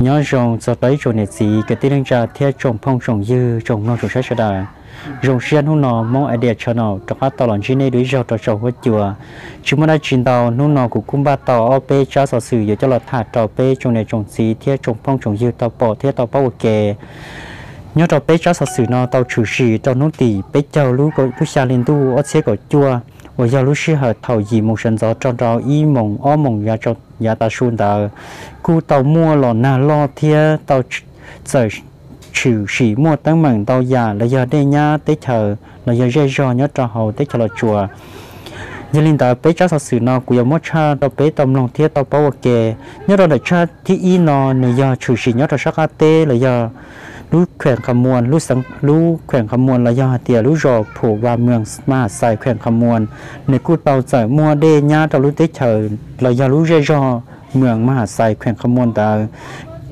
Nyob zoo txog rau ib tsoom niam txiv kwv tij neej tsa thiab tsoom phooj tsoom ywg tsoom mloog tsoom saib sawv daws. Zoo siab hnub no Hmoob Idea Channel rov qab tau los ntsib nej dua ib zaug rau saum huab cua. Tsis muaj dab tsi ntau, hnub no kuv kuj npaj tau ob peb tsab xov xwm yuav coj los tham rau peb tsoom niam tsoom txiv thiab tsoom phooj tsoom ywg tau pom thiab tau paub ua ke. Nyob rau peb tsab xov xwm no tau tshwm sim rau hnub tim peb caug lub xya hli ntuj ob txhiab kaum cuaj, uas yog lub sij hawm thaum yim moos sawv ntxov rau rau ib moos ob moos yav tas su ntawd, kuj tau muaj los nag loj thiab tau txawm tshwm sim muaj teeb meem ntau yam los yog dej nyab teb chaws los yog zej zog nyob rau hauv teb chaws Los Tsuas. Yog li ntawd peb tsab xov xwm no kuv yuav muab tshaj rau peb tau mloog thiab tau paub ua ke. Nyob rau ntawm tshaj thib ib no nws yog tshwm sim nyob rau sab qab teb los yog lub kheem Qha Muas, lub xeev, lub kheem Qha Muas los yog hais tias lub zos Phom Vas, moos Mas Has Xais, kheem Qha Muas, nws kuj tau txawm muaj dej nyab rau lub teb chaws los yog lub zej zog moos Mas Has Xais, kheem Qha Muas ntawd,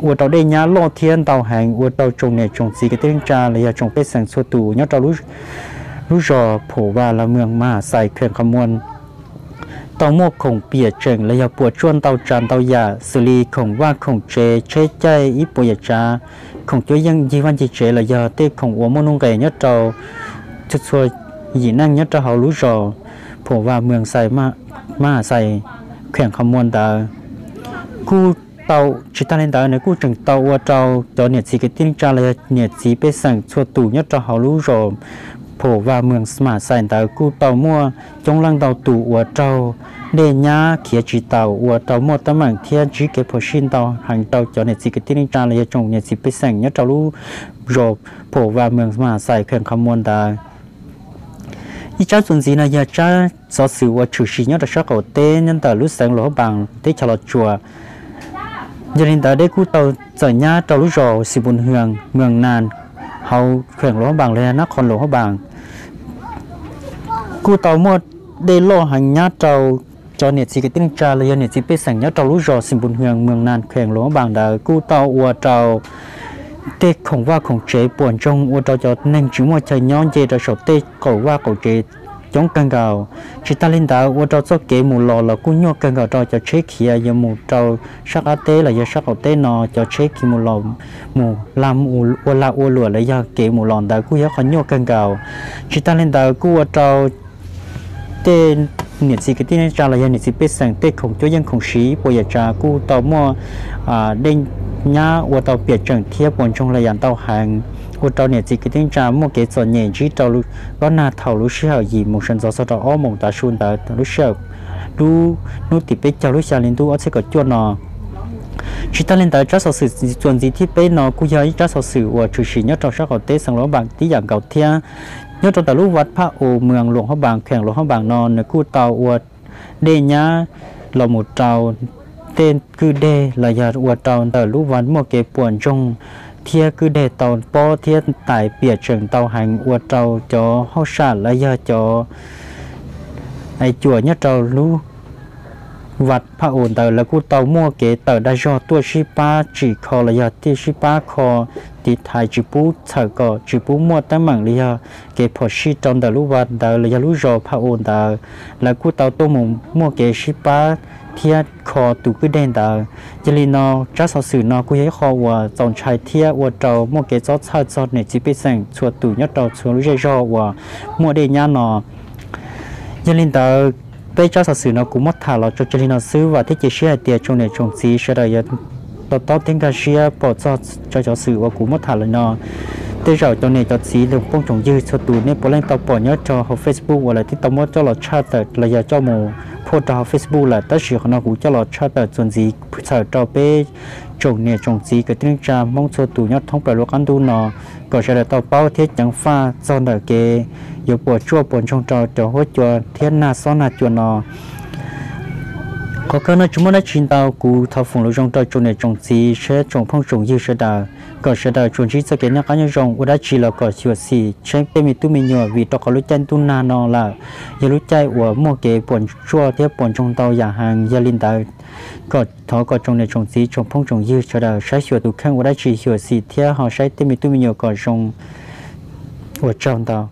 ua rau dej nyab loj thiab ntau heev, ua rau tsoom niam tsoom txiv kwv tij neej tsa los yog tsoom pej xeem txhua tus nyob rau lub zos Phom Vas los moos Mas Has Xais, kheem Qha Muas tau muaj khoom piam tseem los yog puas tsuaj ntau tsav ntau yam xws li khoom vaj khoom tsev, tsheb caij ib puas yam tsav, khoom cuab yeej ncig vaj ncig tsev los yog tej khoom uas muaj nuj nqis nyob rau txhua txhua yim neej nyob rau hauv lub zos Phom Vas, moos Mas Has Xais, kheem Qha Muas ntawd. Kuj tau, tsis tag li ntawd nws kuj tseem tau ua rau cov niam txiv kwv tij neej tsa los yog niam txiv pej xeem txhua tus nyob rau hauv lub zos Phom Vas, moos Mas Has Xais ntawd kuj tau muaj coob leej ntau tus uas raug dej nyab khiav tsis taus, ua rau muaj teeb meem thiab ntsib kev phom sij ntau heev rau cov niam txiv kwv tij neej tsa los yog tsoom niam txiv pej xeem nyob rau lub zos Phom Vas, moos Mas Has Xais, kheem Qha Muas ntawd. Ib tsab txuas ntxiv no yog tsab xov xwm uas tshwm sim nyob rau sab qaum teb nyob ntawm lub xeev Luas Hab Npaas, teb chaws Los Tsuas. Yog li ntawd dej kuj tau txawm nyab rau lub zos Xis Npus Hwm, moos Nas, hauv kheem Luas Hab Npaas los yog nab qhov Luas Hab Npaas. Kuj tau muaj dej loj heev nyab rau cov niam txiv kwv tij neej tsa los yog niam txiv pej xeem nyob rau lub zos Xis Npus Hwm, moos Nas, kheem Luas Hab Npaas ntawd kuj tau ua rau tej khoom vaj khoom tsev puas ntsoog, ua rau cov neeg tsis muaj chaw nyob nce rau saum tej qaum vaj qaum tsev coob kawg nkaus. Tsis tag li ntawd ua rau txoj kev mus los los kuj nyuaj kawg nkaus rau cov tsheb khiav yuav mus rau sab qab teb los yog sab qaum teb no, cov tsheb khiav mus los mus ua lag ua luam los yog kev mus los ntawd kuj yog qhov nyuaj kawg nkaus. Tsis tag li ntawd kuj ua rau tej niam txiv kwv tij neej tsa los yog niam txiv pej xeem tej khoom cuab yeej khoom siv ib puas yam tsav kuj tau muaj dej nyab ua tau piam tseem thiab puas ntsoog lawm yam ntau heev, ua rau niam txiv kwv tij neej tsa muaj kev txom nyem ntsib rau lub, kob nag thaum lub sij hawm yim moos sawv ntxov txog rau ob moos tav su ntawd, lub sij hawm, lub hnub tim peb caug lub xya hli ntuj ob txhiab kaum cuaj no. Tsis tag li ntawd tsab xov xwm txuas ntxiv thib peb no kuj yog ib tsab xov xwm uas tshwm sim nyob rau sab qaum teb xeev Luas Hab Npaas tib yam nkaus thiab. Nyob rau ntawm lub vaj Phaj Us, moos Luas Hab Npaas, kheem Luas Hab Npaas no nws kuj tau ua dej nyab los mus rau tej kwj deg los yog ua rau ntawm lub vaj muaj kev puas ntsoog thiab kwj deg tau pob thiab tais piam tseem ntau heev, ua rau cov hauj sam los yog cov cuam nyob rau lub vaj Phaj Us ntawd lawv kuj tau muaj kev tawm dag zog tuaj sib pab tsim kho los yog tuaj sib pab kho tiv thaiv tsis pub txhawm kom tsis pub muaj teeb meem los yog kev phom sij rau ntawm lub vaj ntawd los yog lub zos Phaj Us ntawd. Lawv kuj tau tuaj mus muaj kev sib pab thiab kho tus kwj deg ntawd. Yog li no, tsab xov xwm no kuj yog ib qho uas txaus ntshai thiab ua rau muaj kev txob txhawj txog niam txiv pej xeem txhua tus nyob rau txhua lub zej zog uas muaj dej nyab no. Yog li ntawd, peb tsab xov xwm no kuv muab tham los tso tseg li no xwb, vam thiab cia siab hais tias tsoom niam tsoom txiv sawv daws yuav to taub thiab nkag siab pom txog cov xov xwm uas kuv muab tham los no. Tej zaum cov niam cov txiv tsoom phooj tsoom ywg txhua tus nej puav leej tau pom nyob rau hauv Facebook uas lawv twb tau muab coj los tshaj tawm los yog coj mus phoj rau hauv Facebook lawm, tab sis qhov no kuv coj los tshaj tawm txuas ntxiv txhawm rau peb tsoom niam tsoom txiv kwv tij neej tsa Hmoob txhua tus nyob thoob plaws lub qab ntuj no kom sawv daws tau paub thiab ceev faj txog ntawm kev yuav puas tsuaj puas ntsoog rau cov huab cua thiab nag xob nag cua no. Qhov kawg no tsis muaj dab tsi ntau, kuv thov foom lus zoo rau tsoom niam tsoom txiv thiab tsoom phooj tsoom ywg sawv daws kom sawv daws tsuas ntsib txoj kev noj qab nyob zoo, ua dab tsi los kom xyuam xim tsheeb tej me tub me nyuam vim rau qhov lub caij ntuj nag no lawm yog lub caij uas muaj kev puas tsuaj thiab puas ntsoog ntau yam heev. Yog li ntawd, kom thov kom tsoom niam tsoom txiv tsoom phooj tsoom ywg sawv daws saib xyuas tus kheej ua dab tsi xyuam xim thiab ho saib tej me tub me nyuam kom zoo. Ua tsaug ntau.